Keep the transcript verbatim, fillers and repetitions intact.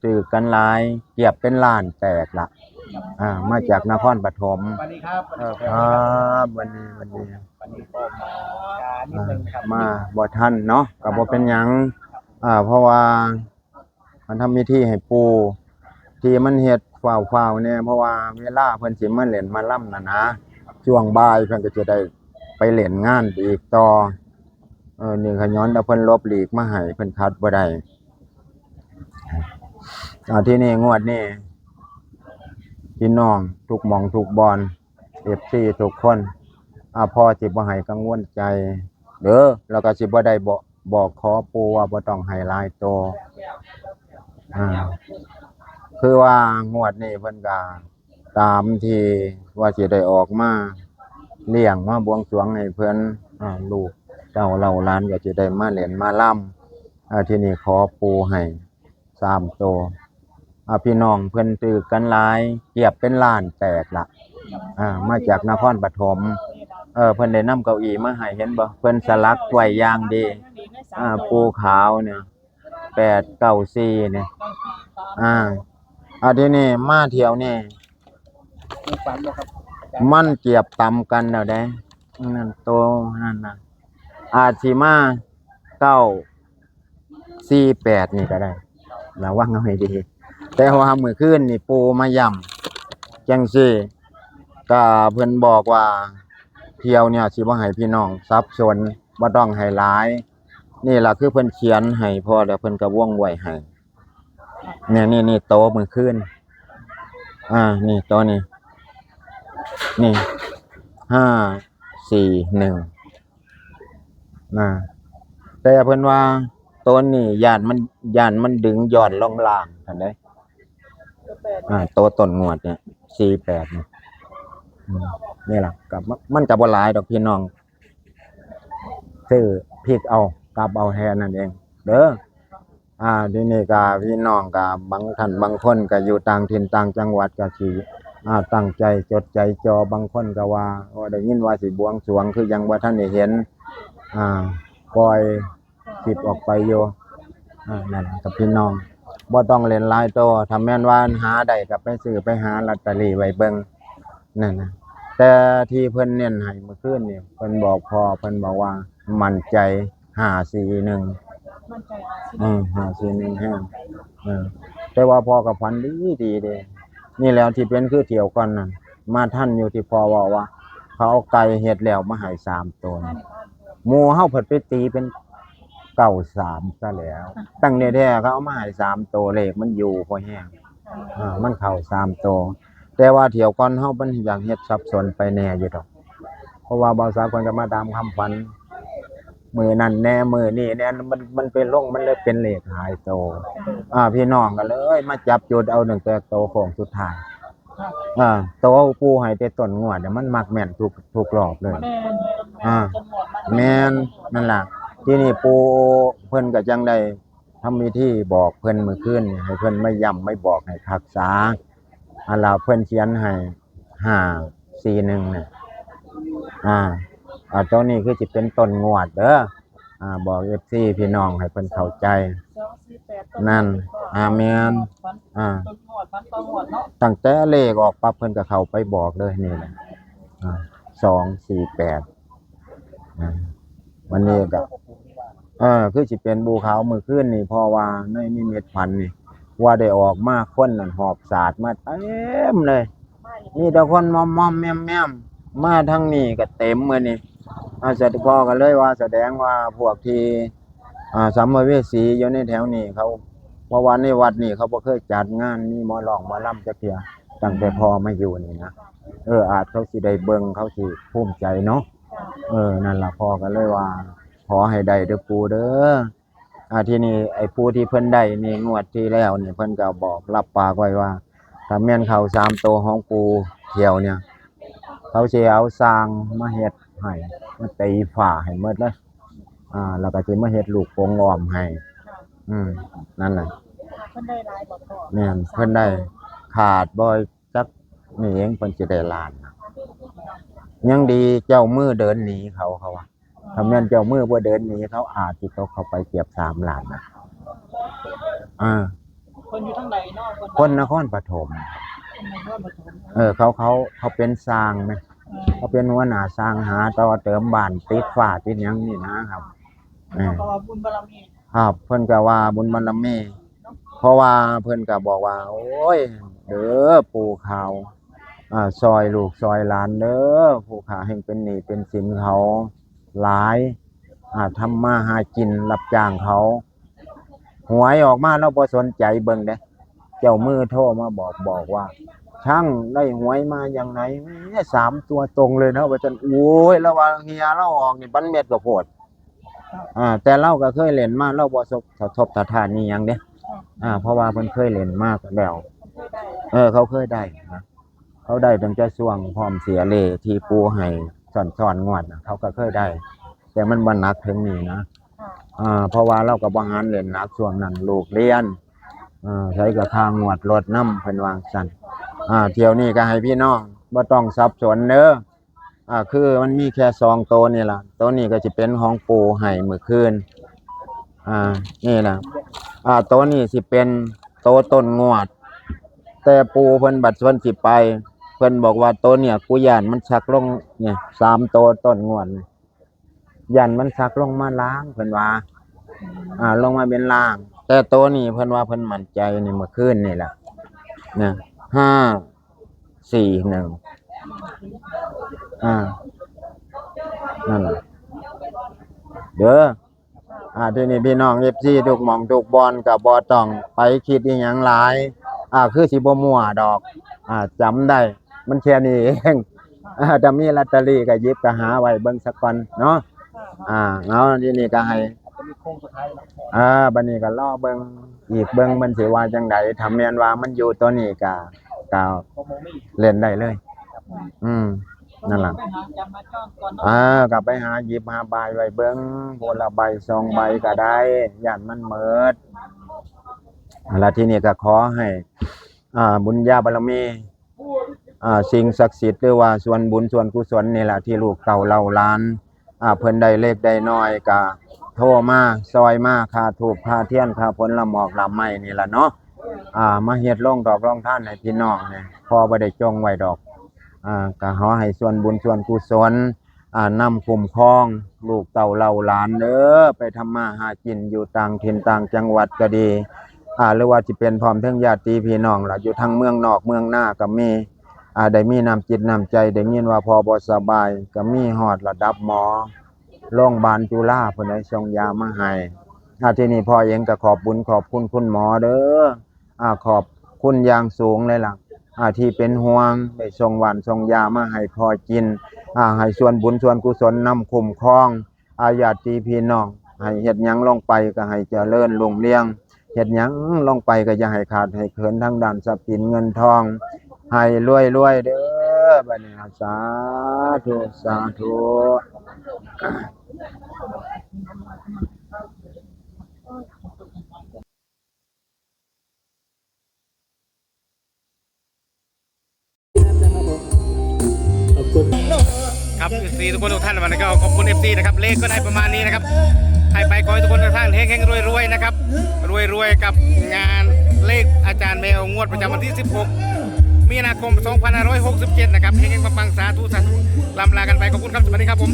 ถืกกันหลาย เกือบเป็นล้านแตกละ อ่า มาจากนครปฐม สวัสดีครับ เออ ครับ วันนี้ วันนี้ วันนี้ก็มาช้านิดนึงครับ อ่า มาบ่ทันเนาะ ก็บ่เป็นหยัง อ่า เพราะว่า มันทำพิธีให้ปู่ ที่มันเฮ็ดฟ้าวๆแน่ เพราะว่าเวลาเพิ่นสิมาเล่นมาลำน่ะนะ ช่วงบ่ายเพิ่นก็จะได้ไปเล่นงานอีกต่อ เออ นี่ก็ย้อนแต่เพิ่นหลบหลีกมาให้ เพิ่นขัดบ่ได้ อ่า ทีนี้งวดนี้ พี่น้องทุกหม่องทุกบ่อน เอฟซี ทุกคน อ่า พ่อสิบ่ให้กังวลใจเด้อ แล้วก็สิบ่ได้บอก บอกขอปู่ว่าบ่ต้องให้หลายโต อ่า คือว่างวดนี้เพิ่นก็ตามที่ว่าสิได้ออกมาเลี้ยงมาบวงสรวงให้เพิ่น อ่า ลูกเต้าเหล่าหลานก็สิได้มาเล่นมาลำ อ่า ทีนี้ขอปู่ให้ สามโต อ่า พี่น้องเพิ่นถืกกันหลาย เกือบเป็นล้านแตกละ อ่า มาจากนครปฐม เออ เพิ่นได้นำเก้าอี้มาให้ เห็นบ่ เพิ่นสลักไว้อย่างดี อ่า ปู่ขาวเนี่ย แปดเก้าสี่ เนี่ย อ่า อ่า ทีนี้มาเที่ยวนี่ มันเกือบตำกันแล้วเด้ นั่นโตนั่นน่ะ อาจสิมา เก้า สี่แปด นี่ก็ได้ ระวังเอาให้ดี แต่ว่ามื้อคืนนี่ปู่มาย้ำจังซี่ ก็เพิ่นบอกว่า เที่ยวเนี่ยสิบ่ให้พี่น้องสับสน บ่ต้องให้หลาย นี่ล่ะคือเพิ่นเขียนให้พอแล้ว เพิ่นก็วงไว้ให้ เนี่ย นี่ นี่โตมื้อคืน อ่า นี่โตนี่ นี่ ห้าสี่หนึ่ง นะ แต่เพิ่นว่าโตนี้ย้านมัน ย้านมันดึงย้อนลงล่างซั่นเด้ อ่า โตต้นงวดเนี่ย สี่แปด นี่ อืม นี่ล่ะ ก็มัน มันก็บ่หลายดอกพี่น้อง ซื้อพลิกเอา กลับเอาแค่นั้นเอง เด้อ อ่า ทีนี้ก็พี่น้องก็บางท่านบางคนก็อยู่ต่างถิ่นต่างจังหวัดก็สิ อ่า ตั้งใจจดใจจ่อ บางคนก็ว่า โอ้ ได้ยินว่าสิบวงสรวง คือยังบ่ทันได้เห็น อ่า ปล่อยคลิปออกไปอยู่ อ่า นั่นล่ะครับพี่น้อง บ่ต้องเล่นหลายโต ถ้าแม่นว่าหาได้ก็ไปซื้อไปหาลอตเตอรี่ไว้เบิ่ง นั่นน่ะ แต่ที่เพิ่นเน้นให้เมื่อคืนนี่ เพิ่นบอกพ่อ เพิ่นบอกว่ามั่นใจ ห้าสี่หนึ่ง มั่นใจ ห้าสี่หนึ่ง อืม ห้าสี่หนึ่ง แฮง เออ แต่ว่าพ่อก็ฝันดีดีเด้ นี่แหล้วที่เป็นคือเที่ยวก่อนนั่น มาทันอยู่ที่พ่อเว้าว่า เขาเอาไก่เฮ็ดแล้วมาให้สามโต หมู่เฮาเพิ่นไปตีเป็น เก้าสาม ซะแล้ว ตั้งแท้ๆเขาเอามาให้สามโต เลขมันอยู่พอแฮง อ่า มันเข้าสามโต แต่ว่าเที่ยวก่อนเฮามันอยากเฮ็ดสับสนไปแน่อยู่ดอก เพราะว่าบ่าวสาวเพิ่นก็มาตามคำฝัน มื้อนั้นแน่ มื้อนี้แน่ มัน มันไปลง มันเลยเป็นเลขหลายโต อ่า พี่น้องก็เลยมาจับจุดเอาตั้งแต่โตโค้งสุดท้าย อ่า โตปู่ให้แต่ต้นงวดเนี่ยมันมักแม่นทุก ทุกรอบเลย แม่น อ่า แม่น นั่นล่ะ ที่นี่ปู่เพิ่นก็จังได้ทำพิธีบอกเพิ่นมื้อคืนนี่ ให้เพิ่นมาย้ำมาบอกให้คักษา อันล่ะเพิ่นเขียนให้ ห้าสี่หนึ่ง เนี่ย อ่า อ่า ตรงนี้คือสิเป็นต้นงวดเด้อ อ่า บอก เอฟซี พี่น้องให้เพิ่นเข้าใจ สองสี่แปด นั่น อ่า แม่น อ่า ต้นงวด ฝันต่องวดเนาะ ตั้งแต่เลขออกปั๊บเพิ่นก็เข้าไปบอกเลย นี่แหละ อ่า สองสี่แปด อ่า วันนี้ก็ เออ คือสิเป็นปู่ขาวมื้อคืนนี่ เพราะว่าในนิมิตฝันนี่ ว่าได้ออกมาคนนั่นหอบสาดมาเต็มเลย มีแต่คนมอมๆแมมๆ มาทางนี้ก็เต็มมื้อนี้ อ่า สะ พ่อก็เลยว่าแสดงว่าพวกที่ อ่า สัมภเวสีอยู่ในแถวนี้เขา เพราะว่าในวัดนี่เขาบ่เคยจัดงานมีหมอร้องหมอลำจักเทื่อ ตั้งแต่พ่อมาอยู่นี่นะ เออ อาจเขาสิได้เบิ่ง เขาสิภูมิใจเนาะ เออ นั่นล่ะ พ่อก็เลยว่า ขอให้ได้เด้อปู่เด้อ อ่า ทีนี้ไอ้ผู้ที่เพิ่นได้นี่งวดที่แล้วนี่เพิ่นก็บอกรับปากไว้ว่า ถ้าแม่นเข้าสามโตของปู่เที่ยวเนี่ย เขาสิเอาช่างมาเฮ็ดให้ มาตีฝ้าให้หมดเลย อ่า แล้วก็สิมาเฮ็ดลูกกรงอ้อมให้ อืม นั่นแหละ เพิ่นได้หลายบ่พ่อ แม่น เพิ่นได้ ขาดบ่จักนี่เอง เพิ่นสิได้ล้านนะ ยังดีเจ้ามือเดินหนีเขา เขาว่า ถ้าแม่นเจ้ามือบ่เดินหนีเขา อาจสิตกเข้าไปเกือบสามล้านนะ อ่า เพิ่นอยู่ทางใดเนาะเพิ่น คนนครปฐม คนนครปฐม เออ เขา เขา เขาเป็นช่างนะ เออ เขาเป็นหัวหน้าช่างหาต่อเติมบ้านติดฝ้าติดหยังนี่นะครับ เออ เขาก็ว่าบุญบารมี ครับ เพิ่นก็ว่าบุญบารมี เพราะว่าเพิ่นก็บอกว่า โอ้ย เด้อปู่ขาว อ่า ซอยลูกซอยหลานเด้อ ผู้ข้าแฮ่งเป็นหนี้เป็นสินเขาหลาย อ่า ทำมาหากินรับจ้างเขา หวยออกมาเราบ่สนใจเบิ่งเด้ เจ้ามือโทรมาบอก บอกว่า "ช่าง ได้หวยมาอย่างไหน แหม สามตัวตรงเลยนะ" ว่าซั่น โอ้ย เราว่าเหี่ยเราออกนี่ปันเม็ดก็โพด อ่า แต่เราก็เคยเล่นมา เราบ่สะทกสะท้านอิหยังเด้ อ่า เพราะว่าเพิ่นเคยเล่นมาแล้ว เออ เขาเคยได้นะ เขาได้ตั้งแต่ช่วงพร้อมเสียเลขที่ปู่ให้ซ้อนๆงวดนะ เขาก็เคยได้ แต่มันบ่หนักถึงนี่นะ ค่ะ อ่า เพราะว่าเราก็บ่หันเล่นหนักช่วงนั้น ลูกเรียน อ่า ใช้กับค่างวดรถนำ เพิ่นว่าซั่น อ่า เที่ยวนี้ก็ให้พี่น้องบ่ต้องสับสนเด้อ อ่า คือมันมีแค่สองตัวนี่ล่ะ ตัวนี้ก็สิเป็นของปู่ให้มื้อคืน อ่า นี่ล่ะ อ่า ตัวนี้สิเป็นตัวต้นงวด แต่ปู่เพิ่นบัดเพิ่นสิไป เพิ่นบอกว่า "ตัวเนี่ยกูย้านมันสักลง" เนี่ย สามตัวต้นงวดนี่ "ย้านมันสักลงมาล่าง" เพิ่นว่า อ่า ลงมาเป็นล่าง แต่ตัวนี้เพิ่นว่าเพิ่นมั่นใจนี่ มื้อคืนนี่ล่ะ นะ ห้าสี่หนึ่ง อ่า นั่นล่ะ เด้อ อ่า ทีนี้พี่น้อง เอฟซี ทุกหม่องทุกบ่อนก็บ่ต้องไปคิดอิหยังหลาย อ่า คือสิบ่มั่วดอก อ่า จำได้ มันแค่นี้เอง อ่า ถ้ามีลอตเตอรี่ก็หยิบก็หาไว้เบิ่งสักก่อนเนาะ อ่า เอา ทีนี้ก็ให้ อ่า บัดนี้ก็รอเบิ่งอีก เบิ่งเพิ่นสิว่าจั่งใด ถ้าแม่นว่ามันอยู่ตัวนี้ก็ ก็เล่นได้เลย อืม นั่นล่ะ ไปหาจับมาจ้องก่อนเนาะ อ่า ก็ไปหาหยิบหาบายไว้เบิ่ง คนละใบสองใบก็ได้ ย้านมันหมด แล้วทีนี้ก็ขอให้ อ่า บุญญาบารมี อ่า สิ่งศักดิ์สิทธิ์ หรือว่าส่วนบุญส่วนกุศลนี่ล่ะ ที่ลูกเต้าเหล่าหลาน อ่า เพิ่นได้เล็กได้น้อยก็โทรมาซอยมา ค่าธูปค่าเทียน ค่าผลหมากหมากไม้นี่ล่ะเนาะ อ่า มาเฮ็ดโรงดอกโรงทานให้พี่น้องเนี่ย พ่อบ่ได้จงไว้ดอก อ่า ก็ขอให้ส่วนบุญส่วนกุศล อ่า นำคุ้มครองลูกเต้าเหล่าหลานเด้อ ไปทำมาหากินอยู่ต่างถิ่นต่างจังหวัดก็ดี อ่า หรือว่าสิเป็นพร้อมเทิงญาติพี่น้องล่ะ อยู่ทางเมืองนอกเมืองนาก็มี อ่า ได้มีน้ำจิตน้ำใจ ได้ยินว่าพ่อบ่สบาย ก็มีฮอดระดับหมอ โรงพยาบาลจุฬาพุ้นได้ส่งยามาให้ อ่า ทีนี้พ่อเองก็ขอบบุญขอบคุณคุณหมอเด้อ อ่า ขอบคุณอย่างสูงเลยล่ะ อ่า ที่เป็นห่วง ได้ส่งหว่านส่งยามาให้พ่อกิน อ่า ให้ส่วนบุญส่วนกุศลนำคุ้มครอง อ่า ญาติพี่น้อง ให้เฮ็ดหยังลงไปก็ให้เจริญรุ่งเรือง เฮ็ดหยังลงไปก็อย่าให้ขาดให้เขินทางด้านทรัพย์สินเงินทอง ให้รวยๆเด้อ บัดนี้ สาธุ สาธุ ขอบคุณ ครับ เอฟซี ทุกคนทุกท่าน วันนี้ก็ขอบคุณ เอฟซี นะครับ เลขก็ได้ประมาณนี้นะครับ ให้ไปขอให้ทุกคนทุกท่านเฮงๆรวยๆนะครับ รวยๆกับงานเลขอาจารย์แมวงวดประจำวันที่ สิบหก มีนาคม สองพันห้าร้อยหกสิบเจ็ด นะครับ เฮงๆปังๆ สาธุ สาธุ ลำลากันไป ขอบคุณครับ สวัสดีครับผม